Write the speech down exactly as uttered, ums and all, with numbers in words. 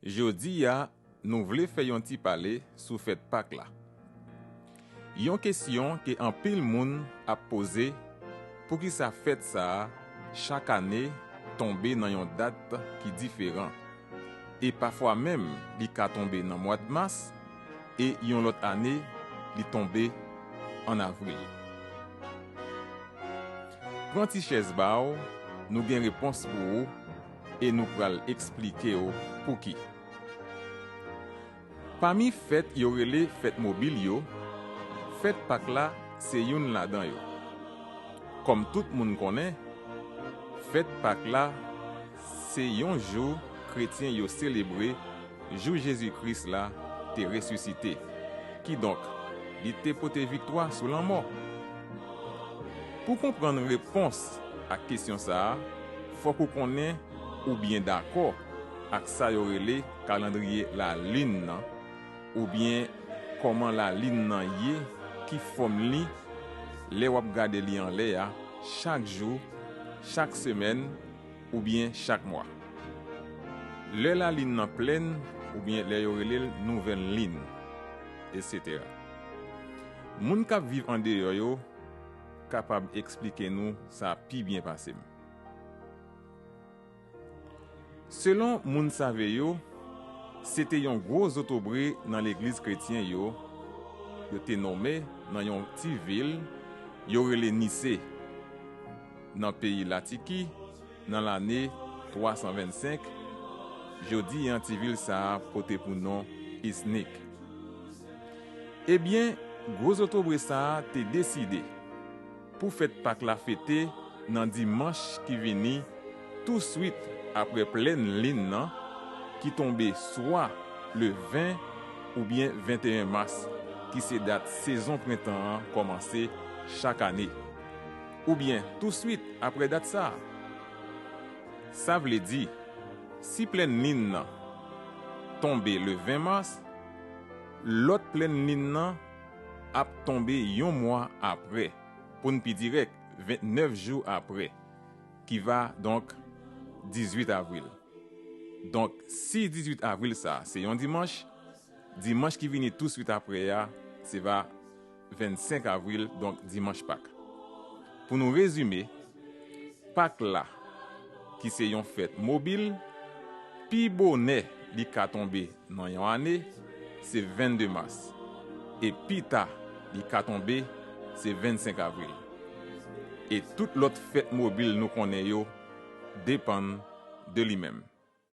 Jodi a, nou vle fè yon ti pale sou fèt Pak la. Yon kesyon ke anpil moun ap poze, poukisa fèt sa a, chak ane, tonbe nan yon dat ki diferan? E pafwa menm, li ka tonbe nan mwa mas, e yon lòt ane, li tonbe ann avril. Pran ti chèz ba w, nou gen repons pou ou, e nou pral eksplike w pouki. Pami fèt yo rele fèt mobil yo, fèt Pak la se youn ladan yo. Kòm tout moun konnen, fèt Pak la se yon jou kretyen yo selebre jou Jezi Kris la te resisite. Kidonk, li te pote viktwa sou lanmò. Pou konprann repons ak kesyon sa a, fòk ou konnen oubyen dakò ak sa yo rele kalandriye lalin nan, oubyen kòman lalin nan ye, ki fòm li, lè w ap gade li anlè a, chak jou, chak semèn, oubyen chak mwa. Lè lalin nan plèn, oubyen lè yo rele l nouvèl lin, etsetera. Moun k ap viv andeyò yo kapab eksplike nou sa pi byen pase m. Selon moun save yo, se te yon gwo zotobre nan legliz kretyen yo, yo te nonmen nan yon ti vil yo rele Nise, nan peyi Latiki, nan lane twa san vennsenk, jodi a ti vil sa a pote pou non Iznik. Ebyen, gwo zotobre sa a te deside pou fèt Pak la fete nan dimanch ki vini touswit apre plèn lin nan, ki tonbe swa le ven oubyen venteyen mas, ki se dat sezon prentan an kòmanse chak ane, oubyen touswit apre dat sa a. Sa vle di, si plèn lin nan tonbe le ven mas, lòt plèn lin nan ap tonbe yon mwa apre, pou n pi dirèk, vennèf jou apre, ki va donk dizuit avril. Donk, si dizuit avril sa a se yon dimanch, dimanch ki vini touswit apre a, se va vennsenk avril, donk dimanch Pak. Pou nou rezime, Pak la, ki se yon fèt mobil, pi bonè li ka tonbe nan yon ane, se vennde mas. E pi ta li ka tonbe, se vennsenk avril. E tout lòt fèt mobil nou konnen yo depann de li menm.